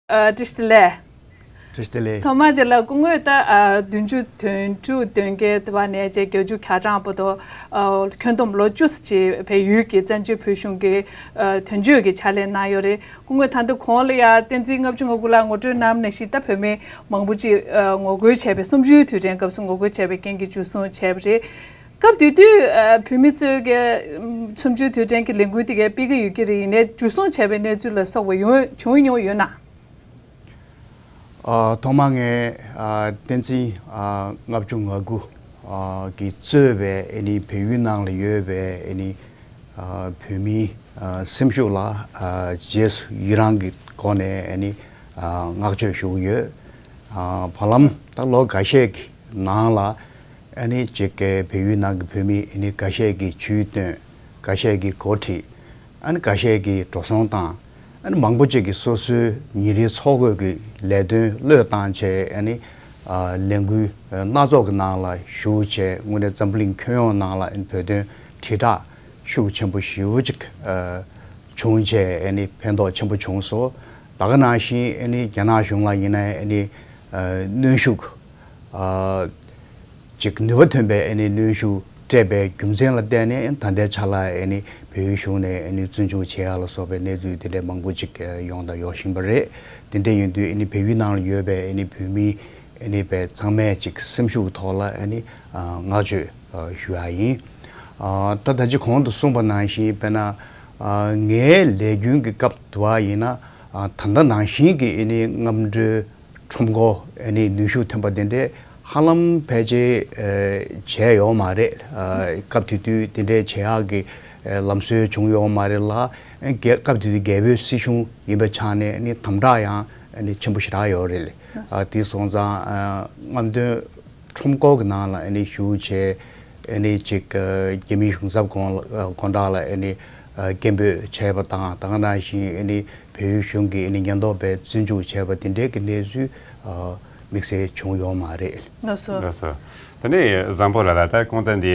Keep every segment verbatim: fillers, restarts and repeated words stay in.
ཨ། བཀྲ་ཤིས་བདེ་ལེགས། བཀྲ་ཤིས་བདེ་ལེགས། ཐོག་མར་དེ་ལ་སྐུ་ངོས་ད་ཨ་བདུན་ཅུ་དོན་དྲུག་དོན་བརྒྱད་དེ་བ་ནས་བྱས་བརྒྱད་ཅུ་གྱ་གྲངས་བར་དུ་ཨ་ཁྱོན་བསྡོམས་ལོ་བཅུ་ཙམ་ཅིག་བལ་ཡུལ་གྱི་བཙན་བྱོལ་བོད་གཞུང་གི་ཨ་དོན་གཅོད་ཀྱི་ཕྱག་ལས་གནང་ཡོད་རེད། སྐུ་ངོས་ད་ལྟ་གོང་ལ་ཡ་བསྟན་འཛིན་ལྔ་བཅུ་ང་དགུ་ལགས་ངོ་སྤྲོད་གནང་བ་ནང་བཞིན་ད་བོད་མི་མང་པོ་ཅིག་ཨ་ངོ་རྒོལ་བྱས་པའི་གསུམ་བཅུའི་དུས་དྲན་སྐབས་སུ་ངོ་རྒོལ་བྱས་པའི་རྐྱེན་གྱིས་འཇུ་བཟུང་བྱས་པ་རེད། སྐབས་དེ་དུས་ཨ་བོད་མི་ཚོས་ཀྱི་ཨམ་གསུམ་བཅུའི་དུས་དྲན་གྱི་ལས་འགུལ་དེ་གའི་སྤེལ་གྱི་ཡོད་ཀྱི་རེད། ཡིན་ནའི་འཇུ་བཟུང་བྱས་པའི་གནས་ཚུལ་ལ་སོགས་པ་ཡོང་བྱུང་མྱོང་ཡོད་ན། ཨ། ཐོག་མར་ངས་ཨ་བསྟན་འཛིན་ཨ་ལྔ་བཅུ་ང་དགུ་ཨ་གིས་གཙོས་པའི་ཨ་ནི་བལ་ཡུལ་ནང་ལ་ཡོད་པའི་ཨ་ནི་ཨ་བོད་མིའི་ཨ་སེམས་ཤུགས་ལ་ཨ་རྗེས་སུ་ཡི་རང་གི་སྒོ་ནས་ཨ་ནི་ཨ་བསྔགས་བརྗོད་ཞུ་གི་ཡོད། ཨ་བར་ལམ་ད་ལོ་འགའ་ཤས་ཀྱི་ནང་ལ་ཨ་ནི་ཅིག་གི་བལ་ཡུལ་ནང་གི་བོད་མི་ཨ་ནི་འགའ་ཤས་ཀྱིས་ཇུས་བཏོན། འགའ་ཤས་ཀྱིས་འགོ་ཁྲིད། ཨ་ནི་འགའ་ཤས་ཀྱིས་འགྲོ་སོང་བཏང་། ཨ་ནི་མང་པོ་ཅིག་གིས་སོ་སོའི་ཉིན་རེའི་འཚོ་གོས་ཀྱི་ལས་དོན་བློས་བཏང་བྱས། ཨ་ནི་ཨ་ལས་འགུལ་སྣ་ཚོགས་ཀྱི་ནང་ལ་ཞུགས་བྱས། དངོས་གནས་འཛམ་བུ་གླིང་ཁྱོན་ཡོངས་ནང་ལ་ཨ་ནི་བོད་དོན་དྲིལ་བསྒྲགས་ཤུགས་ཆེན་པོ་ཞེ་པོ་ཅིག་ཨ་བྱུང་བྱས། ཨ་ནི་ཕན་ཐོགས་ཆེན་པོ་བྱུང་སོང་། ད་ག་ནང་བཞིན་ཨ་ནི་རྒྱ་ནག་གཞུང་ལ་ཡིན་ན་ཨ་ནི་ཨ་གནོན་ཤུགས་ཨ་ཅིག་ནུས་པ་ཐོན་པའི་ཨ་ནི་གནོན་ཤུགས་སྤྲད་པའི་རྒྱུ་མཚན་ལ་བརྟེན་ནས། ད་ལྟའི་ཆ་ལ་ཨ་ནི་བལ་ཡུལ་གཞུང་ནས་ཨ་ནི་བཙོན་འཇུག་བྱེད་ཡག་ལ་སོགས་པའི་གནས་ཚུལ་དེ་འདྲའི་མང་པོ་ཅིག་ཡོང་དང་ཡོང་བཞིན་པ་རེད། དེ་འདྲ་ཡིན་དུས་ཨ་ནི་བལ་ཡུལ་ནང་ལ་ཡོད་པའི་ཨ་ནི་བོད་མི་ཨ་ནི་བས་ཚང་མས་ཅིག་སེམས་ཤུགས་ཐོག་ལ་ཨ་ནི་ཨ་བསྔགས་བརྗོད་ཨ་ཞུ་ཡག་ཡིན། ཨ་ད་ད་ཅི་གོང་དུ་གསུངས་པ་ནང་བཞིན། དཔེར་ན་ཨ་ངའི་ལས་རྒྱུན་གྱི་སྐབས་དུ་བ་ཡིན་ན། ཨ་ད་ལྟ་ནང་བཞིན་གྱི་ཨ་ནི་རྔམ་སྒྲོལ་ཁྲོམ་སྐོར་ཨ་ནི་ནུས་ཤུགས་ཐོན་པ་དེ་འདྲས་ཧ་ལམ་ཕལ་ཆེར་ཨ་བྱས་ཡོད་མ་རེད། ཨ་སྐབས་དེ་དུས་དེ་འདྲས་བྱེད་ཡག་གི་ཨ་ལམ་སྲོལ་བྱུང་ཡོད་མ་རེད་ལ། ཨ་རྒྱལ་སྐབས་དེ་དུས་རྒྱལ་པོའི་སྲིད་གཞུང་ཡིན་པའི་ཆ་ནས་ཨ་ནི་དམ་དྲག་ཡང་ཨ་ནི་ཆེན་པོ་ཞེ་དྲག་ཡོད་རེད། ཨ་དེ་སོང་ཙང་ཨ་རྔམ་སྟོན་ཁྲོམ་སྐོར་གྱི་ནང་ལ་ཨ་ནི་ཞུགས་བྱས། ཨ་ནི་ཅིག་ཨ་རྒྱ་མིའི་གཞུང་ཚབ་དགོང་ལ་ཨ་དགོང་དག་ལ་ཨ་ནི་ཨ་སྐད་འབོད་བྱས་པ་དང་། ད་ག་ནང་བཞིན་ཨ་ནི་བལ་ཡུལ་གཞུང་གིས་ཨ་ནི་ཉེན་རྟོག་པས་བཙོན་འཇུག་བྱས་པ་དེ་འདྲའི་གི་གནས་ཚུལ་ཨ་དམིགས་བསལ་བྱུང་ཡོད་མ་རེད། ལགས་སོ། ལགས་སོ། དེ་ནས་བཟང་པོ་ལགས་ལ་ད་གོང་དུ་འདི་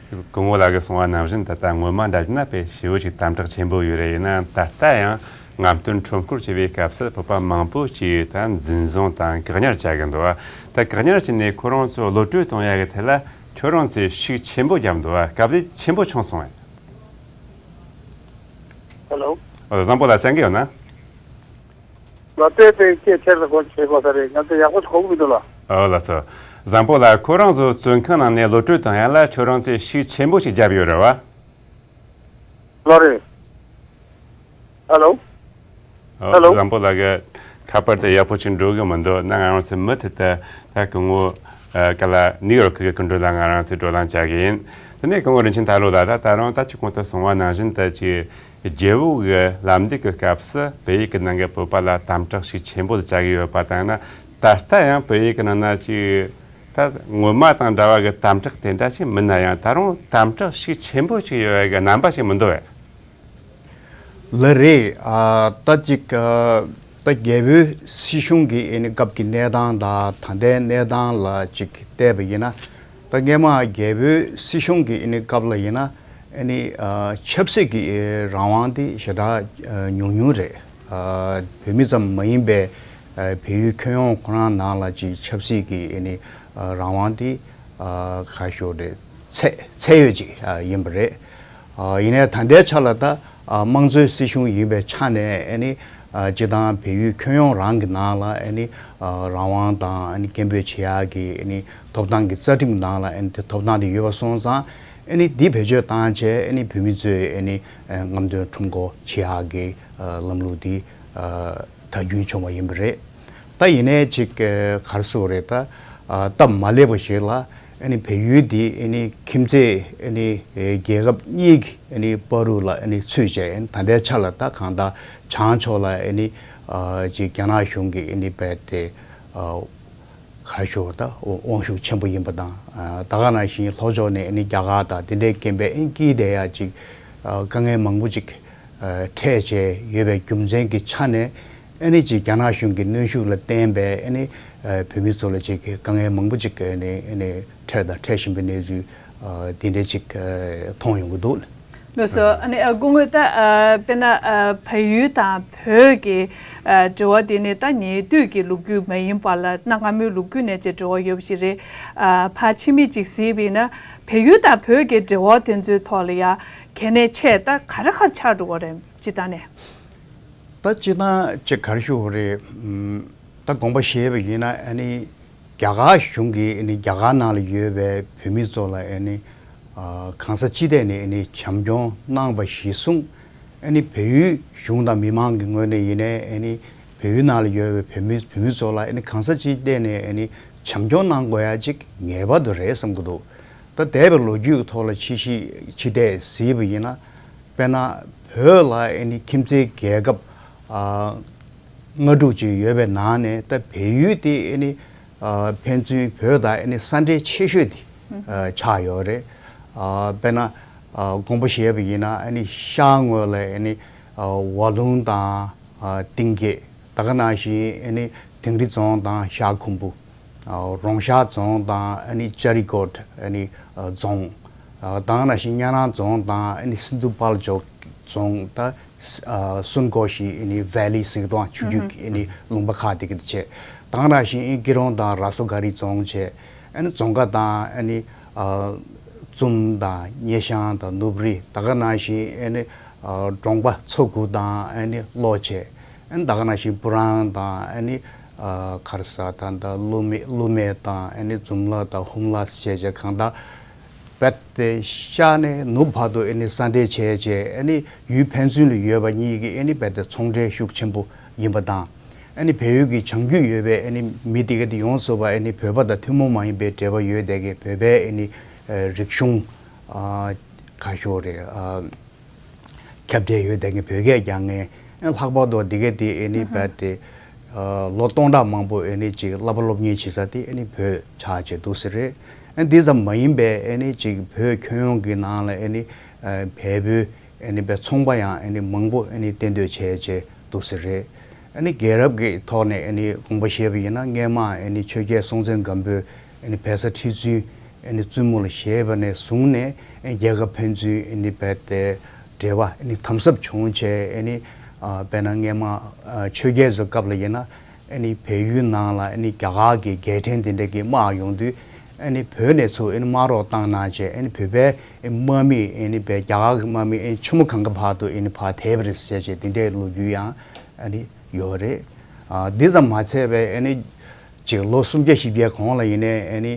སྐུ་ངོ་ལགས་ཀྱིས་གསུངས་པ་ནང་བཞིན། ད་ལྟ་སྔོན་མ་འདྲ་བྱས་ན་དཔེ་ཞེ་པོ་ཅིག་དམ་དྲག་ཆེན་པོ་ཡོད་རེད། ཡིན་ནའང་ད་ལྟ་ཡང་རྔམ་སྟོན་ཁྲོམ་སྐོར་བྱེད་པའི་སྐབས་སུ་བོད་པ་མང་པོ་ཅིག་ད་འཛིན་བཟུང་དང་བཀག་ཉར་བྱ་གི་འདུག་ད་བཀག་ཉར་བྱས་ནས་ཁོ་རང་ཚོ་གློད་བཀྲོལ་གཏོང་ཡག་གི་ཐད་ལ་ཁྱོད་རང་ཚོས་ཤུགས་ཆེན་པོ་བརྒྱབ་འདུག་སྐབས་དེ་ཆེན་པོ་བྱུང་སོང་ངས། ཧེ་ལོ། ཨོ། བཟང་པོ་ལགས་གསན་གྱི་ཡོད་ན། ལགས། དེ་དེ་སྐད་ཆེར་ལ་གོ་བྱེད་དགོས་ས་རེད། ང་ཚོ་ཡག་པོ་ཞིག་གོ་གི་མི་འདུག་ལགས། ཨོ་ལགས་སོ། བཟང་པོ་ལགས། ཁོ་རང་ཚོ་བཙོན་ཁང་ནང་ནས་གློད་བཀྲོལ་གཏོང་ཡག་ལ་ཁྱོད་རང་ཚོས་ཤུགས་ཆེན་པོ་ཞིག་བརྒྱབ་ཡོད་རེད་བ། ལགས་རེད། ཧེ་ལོ། ཨོ། ཧེ་ལོ། བཟང་པོ་ལགས་ཀྱིས་ཁ་པར་དེ་ཡག་པོ་ཅིག་འགྲོ་གི་མི་འདུག་ན་ང་རང་ཚོའི་མུ་མཐུད་དུ་ད་སྐུ་ངོ་ཨ་ཀ་ལ་ནིའུ་ཡོག་གི་སྐུ་མགྲོན་ལ་ང་རང་ཚོས་བགྲོ་གླེང་བྱ་གི་ཡིན། དེ་ནས་སྐུ་ངོ་རིན་ཆེན་ཐར་ལོ་ལགས། ད་ད་རུང་ད་ཅི་གོང་དུ་གསུངས་པ་ནང་བཞིན། ད་ཅི་རྒྱལ་པོ་གི་ལམ་འདི་གི་སྐབས་སུ་བོད་ཡིག་གི་ནང་གི་བོད་པ་ལ་དམ་དྲག་ཤུགས་ཆེན་པོ་བྱ་གི་ཡོད་པ་དང་། ན་ད་ལྟ་ཡང་བོད་ཡིག་གི་ནང་ན་ཅི་ད་སྔོན་མ་དང་འདྲ་བ་གི་དམ་དྲག་དེ་འདྲ་ཞིག་མིན་ན་ཡང་། ད་རུང་དམ་དྲག་ཤུགས་ཆེན་པོ་ཅིག་ཡོད་པའི་གི་རྣམ་པ་ཞིག་མི་འདུག་བས། ལགས་རེད། ཨ་ད་ཅིག་ཨ་ད་རྒྱལ་པོའི་སྲིད་གཞུང་གི་ཨ་ནི་སྐབས་ཀྱི་གནས་སྟངས་དང་ད་ལྟའི་གནས་སྟངས་ལ་ཅིག་བལྟས་པ་ཡིན་ན། ད་སྔོན་མ་རྒྱལ་པོའི་སྲིད་གཞུང་གི་ཨ་ནི་སྐབས་ལ་ཡིན་ན། ཨ་ནི་ཨ་ཆབ་སྲིད་ཀྱི་རང་དབང་དེ་ཞེ་དྲག་ཨ་ཉུང་ཉུང་རེད། ཨ་བོད་མི་ཙམ་མ་ཡིན་པའི་ཨ་བལ་ཡུལ་ཁྱོན་ཡོངས་ཁོ་རང་ནང་ལ་ཅིག་ཆབ་སྲིད་ཀྱི་ཨ་ནི་ཨ་རང་དབང་དེ་ཨ་ག་ཞོར་རེད། ཚད་ཚད་ཡོད་ཅིག་ཨ་ཡིན་པ་རེད། ཨ་ཡིན་ནའི་ད་ལྟའི་ཆ་ལ་ད་ཨ་དམངས་གཙོའི་སྲིད་གཞུང་ཡིན་པའི་ཆ་ནས། ཨ་ནི་ཨ་སྤྱིར་བཏང་བལ་ཡུལ་ཁྱོན་ཡོངས་རང་གི་ནང་ལ་ཨ་ནི་ཨ་རང་དབང་དང་། ཨ་ནི་སྐད་འབོད་བྱེད་ཡག་གི་ཨ་ནི་ཐོབ་ཐང་གི་རྩ་ཁྲིམས་ནང་ལ་ཨ་ནི་དེ་ཐོབ་ཐང་དེ་ཡོད་པ་སོང་ཙང་། ཨ་ནི་འདི་བེད་སྤྱོད་བཏང་བྱས། ཨ་ནི་བོད་མི་ཚོས་ཨ་ནི་ཨ་རྔམ་སྟོན་ཁྲོམ་སྐོར་བྱེད་ཡག་གི་ཨ་ལམ་ལུགས་འདི་ཨ་ད་རྒྱུན་བྱུང་བ་ཡིན་པ་རེད། ད་ཡིན་ནའི་ཅིག་ཨ་ག་རེ་ཟེར་དགོས་རེད། ད་ཨ་སྟབས་མ་ལེགས་པ་ཞིག་ལ། ཨ་ནི་བལ་ཡུལ་འདི་ཨ་ནི་ཁྱིམ་མཚེས་ཨ་ནི་ཨེ་རྒྱལ་ཁབ་གཉིས་ཀྱི་ཨ་ནི་བར་དུ་ལ་ཨ་ནི་ཚུད་བྱས། ཨ་ནི་ད་ལྟའི་ཆ་ལ་ད་གང་ལྟར་བྱང་ཕྱོགས་ལ་ཨ་ནི་ཨ་ཅིག་རྒྱ་ནག་གཞུང་གིས་ཨ་ནི་རྦད་དེ་ཨ་ཁ་ཤོར་ད་དབང་ཤུགས་ཆེན་པོ་ཡིན་པ་དང་། ཨ་ད་ག་ནང་བཞིན་ལྷོ་ཕྱོགས་ནས་ཨ་ནི་རྒྱ་གར་དང་དེ་འདྲའི་རྐྱེན་པས་ཨ་ནི་དཀྱིལ་དེ་ཡ་ཅིག་ཨ་དཀའ་ངལ་མང་པོ་ཅིག་ཨ་འཕྲད་བྱས་ཡོད་པའི་རྒྱུ་མཚན་གྱི་ཆ་ནས། ཨ་ནི་ཅིག་རྒྱ་ནག་གཞུང་གི་གནོན་ཤུགས་ལ་བརྟེན་པའི་ཨ་ནི་ཨ་བོད་མི་ཚོ་ལ་ཅིག་དཀའ་ངལ་མང་པོ་ཅིག་ཨ་ནི་ཨ་ནི་འཕྲད་དང་འཕྲད་བཞིན་པའི་གནས་ཚུལ་ཨ་དེ་འདྲ་ཅིག་ཨ་མཐོང་ཡོང་གི་འདུག། ལགས་སོ། ཨ་ནི་ཨ་སྐུ་ངོ། ད་ཨ་དཔེར་ན་ཨ་བལ་ཡུལ་དང་བོད་ཀྱི་ཨ་འབྲེལ་བ་དེ་ནི་ད་ཉེ་དུས་ཀྱི་ལོ་རྒྱུས་མ་ཡིན་པ་ལ། གནའ་སྔ་མོའི་ལོ་རྒྱུས་ནས་ཀྱི་འབྲེལ་བ་ཡོད་པ་ཞིག་རེད། ཨ་ཕལ་ཆེར་མི་གཅིག་གཟིགས་པ་ཡིན་ན་བལ་ཡུལ་དང་བོད་ཀྱི་འབྲེལ་བ་དེ་ཚོའི་ཐོག་ལ་ཡ་གལ་གནད་ཆེ་ད་ག་རེ་ག་རེ་ཆགས་འགྲོ་གི་རེད། སྤྱིར་བཏང་ནས། ད་སྤྱིར་བཏང་ཅིག་ག་རེ་ཞུ་དགོས་རེད། ཨམ། ད་དགོངས་པ་བཞེས་པ་ཡིན་ན་ཨ་ནི་རྒྱ་གར་གཞུང་གིས་ཨ་ནི་རྒྱ་གར་ནང་ལ་ཡོད་པའི་བོད་མི་ཚོ་ལ་ཨ་ནི་ཨ་གང་ས་ཅི་ཐད་ནས་ཨ་ནི་བྱམས་སྐྱོང་གནང་བ་གཞིར་བཟུང་། ཨ་ནི་བལ་ཡུལ་གཞུང་དང་མི་མང་གི་ངོས་ནས་ཡིན་ནའི་ཨ་ནི་བལ་ཡུལ་ནང་ལ་ཡོད་པའི་བོད་མི་བོད་མི་ཚོ་ལ་ཨ་ནི་གང་ས་ཅི་ཐད་ནས་ཨ་ནི་བྱམས་སྐྱོང་གནང་དགོས་ཡ་ཅིག་ངེས་པར་དུ་རེད་བསམ་གྱི་འདུག་ད་འདས་པའི་ལོ་རྒྱུས་ཀྱི་ཐོག་ལ་ཕྱི་ཕྱི་ཕྱི་བལྟས་གཟིགས་པ་ཡིན་ན། དཔེར་ན་བོད་ལ་ཨ་ནི་ཁྱིམ་མཚེས་རྒྱལ་ཁབ་ཨ་ལྔ་དྲུག་ཅིག་ཡོད་པའི་ནང་ནས། ད་བལ་ཡུལ་དེ་ཨ་ནི་ཨ་ཕན་ཚུན་བོད་དང་ཨ་ནི་ས་འབྲེལ་ཆེ་ཤོས་དེ་ཨ་ཆགས་ཡོད་རེད། ཨ་དཔེར་ན་ཨ་དགོངས་པ་བཞེས་པ་ཡིན་ན། ཨ་ནི་ཤར་ངོས་ལ་ཨ་ནི་ཨ་ཝ་ལུང་དང་ཨ་གཏིང་སྐྱེས། ད་ག་ནང་བཞིན་ཨ་ནི་དིང་རི་རྫོང་དང་ཤར་ཁུམ་བུ། ཨ་རོང་ཤར་རྫོང་དང་ཨ་ནི་ཅ་རི་ཀོད་ཨ་ནི་ཨ་རྫོང་། ཨ་ད་ག་ནང་བཞིན་གཉའ་ནང་རྫོང་དང་ཨ་ནི་སིན་དྷུ་པལ་ཇོག་རྫོང་། ད་ཨ་སུན་ཀོ་ཤི་ཨ་ནི་ཝེ་ལི་ཟེར་དུས་ཆུ་རྒྱུད་ཀྱི་ཨ་ནི་ལུང་པ་ཁག་དེ་ག་དེ་བྱས། ད་ག་ནང་བཞིན་ཨ་ནི་སྐྱིད་རོང་དང་ར་སོ་ག་རི་རྫོང་བྱས། ཨ་ནི་རྫོང་དཀར་དང་ཨ་ནི་ཨ་ཙུམ་དང་སྙེ་ཤང་དང་ནུབ་རི། ད་ག་ནང་བཞིན་ཨ་ནི་ཨ་འབྲོང་པ་མཚོ་དགུ་དང་ཨ་ནི་གློ་བྱས། ཨ་ནི་ད་ག་ནང་བཞིན་སྤུ་རང་དང་ཨ་ནི་ཨ་ག་རེ་ཟེར། ད་ད་ཀླུ་སྨད་ཀླུ་སྨད་དང་ཨ་ནི་འཛོམས་ལ་དང་ཧུམ་ལ་བྱས་བྱས། གང་ལྟར་རྦད་དེ་ཤར་ནས་ནུབ་བར་དུ་ཨ་ནི་ས་འབྲེལ་བྱས་བྱས། ཨ་ནི་ཡུལ་ཕན་ཚུན་ལ་ཡོད་པ་གཉིས་ཀྱི་ཨ་ནི་རྦད་དེ་ཚོང་འབྲེལ་ཤུགས་ཆེན་པོ་ཡིན་པ་དང་། ཨ་ནི་བལ་ཡུལ་གྱི་བྱང་རྒྱུད་ཡོད་པའི་ཨ་ནི་མི་དེ་ག་དེ་ཡོངས་སུ་བ་ཨ་ནི་བོད་པ་དང་ཐུན་མོང་མ་ཡིན་པའི་འབྲེལ་བ་ཡོད་བསྡད་མཁན་བོད་པའི་ཨ་ནི་ཨ་རིག་གཞུང་ཨ་ཁ་ཤོ་རེད། ཨ་ཁྱབ་གདལ་ཡོད་བསྡད་མཁན། བོད་སྐད་རྒྱག་མཁན། ཨ་ལྷག་པར་དུ་དེ་ག་དེ་ཨ་ནི་རྦད་དེ་ཨ་ལོ་སྟོང་ཕྲག་མང་པོ་ཨ་ནི་ཅིག་བསླབ་པ་སློབ་གཉེར་བྱེད་ས་དེ་ཨ་ནི་བོད་ཆགས་བྱས་འདུག་ས་རེད། ཨ་འདི་ཙམ་མ་ཡིན་པའི་ཨ་ནི་ཅིག་བོད་ཁྱོན་ཡོངས་ཀྱི་ནང་ལ་ཨ་ནི་ཨ་བལ་པོའི་ཨ་ནི་པའི་ཚོང་པ་ཡང་ཨ་ནི་མང་པོ་ཨ་ནི་གཏན་སྡོད་བྱས་བྱས་འདུག་ས་རེད། ཨ་ནི་རྒྱལ་རབས་ཀྱི་ཐོག་ནས་ཨ་ནི་དགོངས་པ་བཞེས་པ་ཡིན་ན། སྔས་མ་ཨ་ནི་ཆོས་རྒྱལ་སྲོང་བཙན་སྒམ་པོས་ཨ་ནི་བལ་བཟའ་ཁྲི་བཙུན་ཨ་ནི་བཙུན་མོ་ལ་བཞེས་པ་ནས་བཟུང་ནས། ཨ་རྒྱལ་ཁབ་ཕན་ཚུན་ཨ་ནི་རྦད་དེ་འབྲེལ་བ་ཨ་ནི་དམ་ཟབ་བྱུང་བྱས། ཨ་ནི་ཨ་དཔེར་ན་སྔས་མ་ཨ་ཆོས་རྒྱལ་ཚོའི་སྐབས་ལ་ཡིན་ན། ཨ་ནི་བལ་ཡུལ་ནང་ལ་ཨ་ནི་རྒྱ་གར་གྱི་རྒྱལ་ཕྲན་དེ་འདྲ་གི་དམག་ཡོང་དུས། ཨ་ནི་བོད་ནས་ཚུར་ཨ་ནི་དམག་རོགས་བཏང་གནང་བྱས། ཨ་ནི་བོད་པའི་ཨ་ནི་དམག་མི་ཨ་ནི་པའི་རྒྱ་གར་གྱི་དམག་མི་ཨ་ནི་ཆུ་མོ་གངྒཱ་བར་དུ་ཨ་ནི་ཕར་དེད་པ་རེད་ཟེར་བྱས། དེ་འདྲའི་ལོ་རྒྱུས་ཡང་ཨ་ནི་ཡོད་རེད། ཨ་འདི་ཙམ་མ་ཚད་པའི་ཨ་ནི་ཅིག་ལོ་སུམ་བརྒྱ་བཞི་བརྒྱའི་གོང་ལ་ཡིན་ནའི་ཨ་ནི་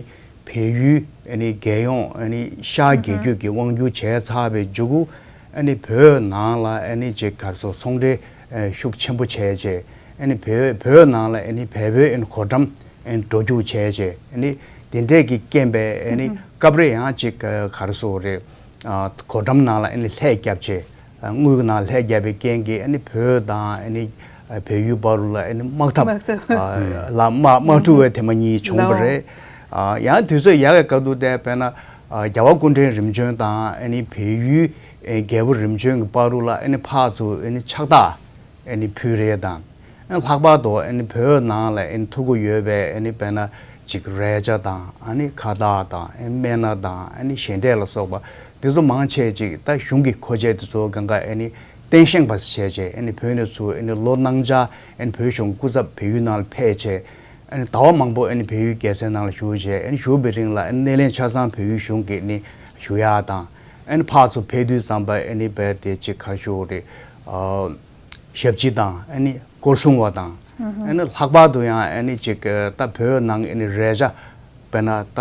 བལ་ཡུལ་ཨ་ནི་རྒྱལ་ཡོངས་ཨ་ནི་ཤར་རྒྱལ་རྒྱུད་ཀྱི་དབང་སྒྱུར་བྱས་ཚར་བའི་མཇུག་གུ། ཨ་ནི་བོད་ནང་ལ་ཨ་ནི་ཅིག་ག་རེ་ཟེར། ཚོང་འབྲེལ་ཨ་ཤུགས་ཆེན་པོ་བྱས་བྱས། ཨ་ནི་བོད་བོད་ནང་ལ་ཨ་ནི་བལ་པོའི་ཨ་ནི་གོ་ཊམ་ཨ་ནི་འགྲོ་རྒྱུག་བྱས་བྱས། ཨ་ནི་དེ་འདྲས་ཀྱི་རྐྱེན་པས་ཨ་ནི་སྐབས་རེ་ཡང་ཅིག་ག་རེ་ཟེར་དགོས་རེད། ཨ་གོ་ཊམ་ནང་ལ་ཨ་ནི་ལྷད་བརྒྱབ་བྱས། ཨ་དངུལ་གྱི་ནང་ལྷད་བརྒྱབ་པའི་རྐྱེན་གྱིས་ཨ་ནི་བོད་དང་ཨ་ནི་ཨ་བལ་ཡུལ་བར་དུ་ལ་ཨ་ནི་དམག་འཐབ། དམག་འཐབ། ཨ་ལ་དམག་དམག་འཁྲུག་པའི་དེ་མ་གཉིས་བྱུང་བ་རེད། ཨ་ཡང་དུས་ཚོད་ཡག་གི་སྐབས་དུ་དེ་དཔེར་ན་ཨ་རྒྱལ་བ་སྐུ་ཕྲེང་རིམ་བྱོན་དང་ཨ་ནི་བལ་ཡུལ་ཨ་རྒྱལ་པོ་རིམ་བྱོན་གྱི་བར་དུ་ལ་ཨ་ནི་ཕར་ཚུར་ཨ་ནི་ཕྱག་རྟགས་ཨ་ནི་ཕུལ་རེས་དང་། ཨ་ལྷག་པར་དུ་ཨ་ནི་བོད་ནང་ལ་ཨ་ནི་ཐུག་གི་ཡོད་པའི་ཨ་ནི་དཔེར་ན་ཅིག་རས་ཆ་དང་། ཨ་ནི་ཁ་བཏགས་དང་། ཨ་ནི་སྨན་སྣ་དང་། ཨ་ནི་ཞལ་འབྲས་ལ་སོགས་པ་དེ་ཚོ་མང་ཆེ་ཅིག་ད་གཞུང་གི་མཁོ་ཆས་དེ་ཚོ་གང་ག་ཨ་ནི་རྟེན་བཞེངས་པ་བྱས་བྱས། ཨ་ནི་བོད་ནས་ཚུར་ཨ་ནི་ལོ་གནང་འཆར་ཨ་ནི་བོད་གཞུང་སྐུ་ཚབ་བལ་ཡུལ་ནང་ལ་ཕེབས་བྱས། ཨ་ནི་ཟླ་བ་མང་པོ་ཨ་ནི་བལ་ཡུལ་རྒྱལ་ས་ནང་ལ་བཞུགས་བྱས། ཨ་ནི་བཞུགས་པའི་རིང་ལ་ཨ་ནི་སྣེ་ལེན་ཆ་ཚང་བལ་ཡུལ་གཞུང་གིས་ཨ་ནི་ཞུ་ཡག་དང་། ཨ་ནི་ཕར་ཚུར་ཕེབས་དུས་ཙམ་པ་ཨ་ནི་རྦད་དེ་ཅིག་ག་རེ་ཞུ་དགོས་རེད། ཨ་ཞབས་ཕྱི་དང་། ཨ་ནི་སྐོར་སྲུང་བ་དང་། ཨ་ནི་ལྷག་པར་དུ་ཡང་ཨ་ནི་ཅིག་ད་བོད་ནང་ཨ་ནི་རས་ཆ་དཔེར་ན་ད་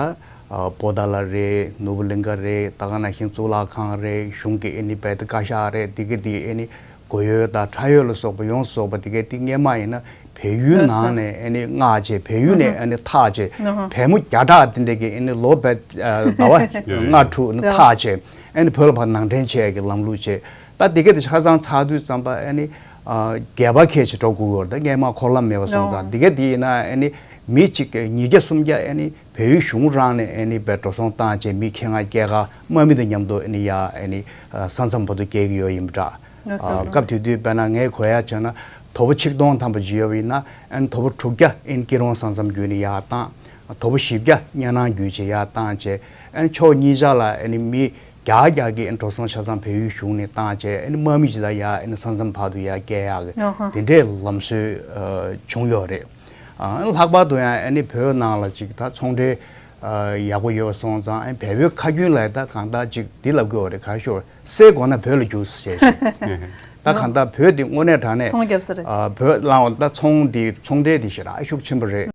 ཨ་པོ་ཏཱ་ལ་རེད། ནོར་བུ་གླིང་ག་རེད། ད་ག་ནང་བཞིན་གཙུག་ལག་ཁང་རེད། གཞུང་གི་ཨ་ནི་རྦད་དེ་བཀའ་ཤག་རེད། དེ་ག་དེ་ཨ་ནི་གོ་ཡོལ་དང་ཁྲ་ཡོལ་ལ་སོགས་པ་ཡོངས་སུ་རྫོགས་པ་དེ་ག་དེ་སྔས་མ་ཡིན་ན་བལ་ཡུལ་ནང་ནས་ཨ་ནི་མངགས་བྱས། བལ་ཡུལ་ནས་ཨ་ནི་ཐག་བཅད། བལ་མོ་བརྒྱ་ཕྲག་དེ་འདྲ་གི་ཨ་ནི་ལོ་རྦད་ཟླ་བ་ལྔ་དྲུག་ནས་ཐག་བཅད། ཨ་ནི་བོད་ལ་ཕར་ནང་འདྲེན་བྱས་ཀྱི་ལམ་ལུགས་བྱས། ད་དེ་ག་དེ་ཆ་ཚང་ཚར་དུས་ཙམ་པ་ཨ་ནི་ཨ་རྒྱལ་བ་ཁས་ཅིག་འགྲོ་དགོས་ཡོད་རེད། ད་སྔས་མ་འཁོར་ལམ་མེད་པ་སོང་ཙང་། དེ་ག་དེ་ཡིན་ན་ཨ་ནི་མི་གཅིག་ཉིས་བརྒྱ་སུམ་བརྒྱ་ཨ་ནི་བལ་ཡུལ་གཞུང་རང་ནས་ཨ་ནི་དཔེ་འགྲོ་སོང་བཏང་བྱས། མི་ཁལ་ལྔ་བརྒྱ་ཁ་དམག་མི་དང་མཉམ་དུ་ཨ་ནི་ཡར་ཨ་ནི་ཨ་ས་མཚམས་བར་དུ་བསྐྱལ་གྱི་ཡོད་ཡིན་པ་འདྲ། ལགས་སོ། ཨ་སྐབས་དེ་དུས་དཔེར་ན་ངས་གོ་ཡག་བྱས་ན་དོ་པོ་ཆིག་སྟོང་ཐམ་པ་ཅིག་ཡོད་པ་ཡིན་ན། ཨ་ནི་དོ་པོ་དྲུག་བརྒྱ་ཨ་ནི་སྐྱིད་རོང་ས་མཚམས་བརྒྱུད་ནས་ཡར་བཏང་། དོ་པོ་བཞི་བརྒྱ་གཉའ་ནང་བརྒྱུད་བྱས་ཡར་བཏང་བྱས། ཨ་ནི་ཕྱོགས་གཉིས་ཆ་ལ་ཨ་ནི་མི་ བརྒྱ་བརྒྱ་གི་འགྲོ་སོང་ཆ་ཚང་བལ་ཡུལ་གཞུང་ནས་བཏང་བྱས། ཨ་ནི་དམག་མི་ཇི་ལྟར་ཡ་ཨ་ནི་ས་མཚམས་བར་དུ་ཡ་བསྐྱལ་ཡག་གི་ཨ་ཧ། དེ་འདྲའི་ལམ་སྲོལ་ཨ་བྱུང་ཡོད་རེད། ཨ་ལྷག་པར་དུ་ཡང་ཨ་ནི་བོད་ནང་ལ་ཅིག་ད་ཚོང་འབྲེལ་ཨ་ཡག་པོ་ཡོད་པ་སོང་ཙང་། ཨ་བལ་བོད་ཁ་རྒྱུན་ལ་ད་གང་ལྟར་ཅིག་འདི་ལབ་དགོས་པ་རེད། ག་ཤོར་སའི་གོ་ན་བོད་ལ་རྒྱུགས་ཟེར་ཞིག་ད་གང་ལྟར་བོད་འདི་དངོས་གནས་དྲང་གནས་ཚོང་རྒྱབ་ས་རེད། ཨ་བོད་ལའང་ད་ཚོང་འདི་ཚོང་འབྲེལ་འདི་ཞེ་དྲག་ཤུགས་ཆེན་པོ་རེད།